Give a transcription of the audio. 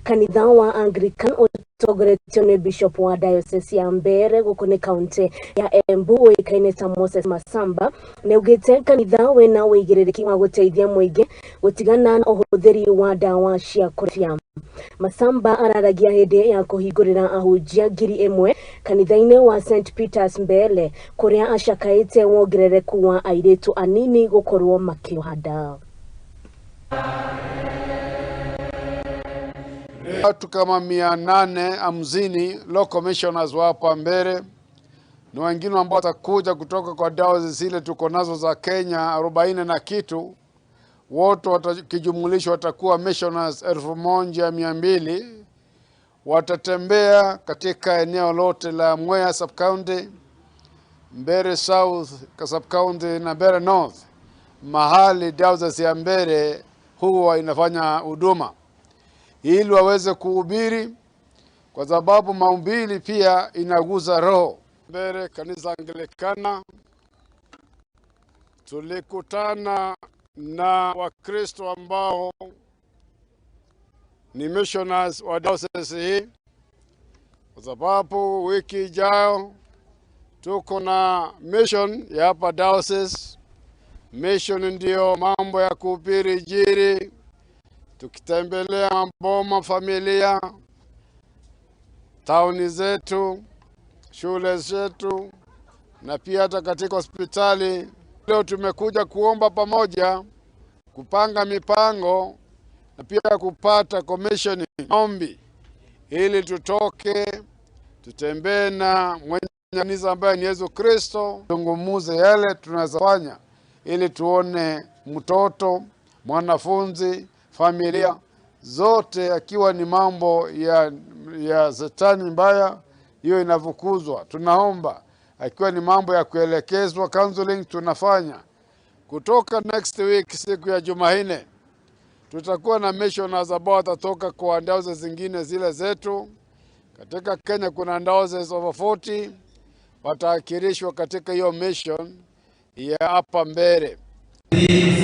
Kanitha wa Anglican utongoretio nĩ Bishop wa Diocese ya Mbeere gũkũ nĩ kaunti ya Embu ũĩkaine ta Moses Masamba nĩaugĩte kanitha wĩna ũigĩrĩrĩki wa gũteithia mũingĩ gũtigana na ũhũthĩri wa ndawa cia kũrebia. Masamba araragia hĩndĩ ya kũhingũrĩra ahunjia 1000 kanitha-inĩ wa St Peters Mbeere kũrĩa acakaĩte wongerereku wa airĩtu anini gũkorwo makĩoha nda. Watu kama 850 local missionaries wa hapa Mbeere na wengine ambao watakuja kutoka kwa diocese zile tuko nazo za Kenya 40 na kitu, wote watakijumulishwa watakuwa missionaries 1200. Watatembea katika eneo lote la Mwea sub-county, Mbeere South sub-county na Mbeere North, mahali diocese ya Mbeere huwa inafanya huduma, ili waweze kuhubiri, kwa sababu mahubiri pia inaguza roho. Mbeere kanisa Anglikana tulikutana na Wakristo ambao ni missionaries wa diocese hii, kwa sababu wiki ijayo tuko na mission ya hapa diocese. Mission ndio mambo ya kuhubiri Injili, tukitembelea maboma, familia, tauni zetu, shule zetu na pia hata katika hospitali. Leo tumekuja kuomba pamoja, kupanga mipango na pia kupata commission ombi, ili tutoke tutembee na mwenye kanisa ambaye ni Yesu Kristo, tuzungumuze yale tunaweza fanya ili tuone mtoto, mwanafunzi, familia zote, akiwa ni mambo ya shetani mbaya, hiyo inafukuzwa. Tunaomba akiwa ni mambo ya kuelekezwa counseling tunafanya. Kutoka next week siku ya Jumanne tutakuwa na missionaries ambao watatoka kwa diocese zingine zile zetu. Katika Kenya kuna diocese over 40 watawakilishwa katika hiyo mission ya hapa Mbeere.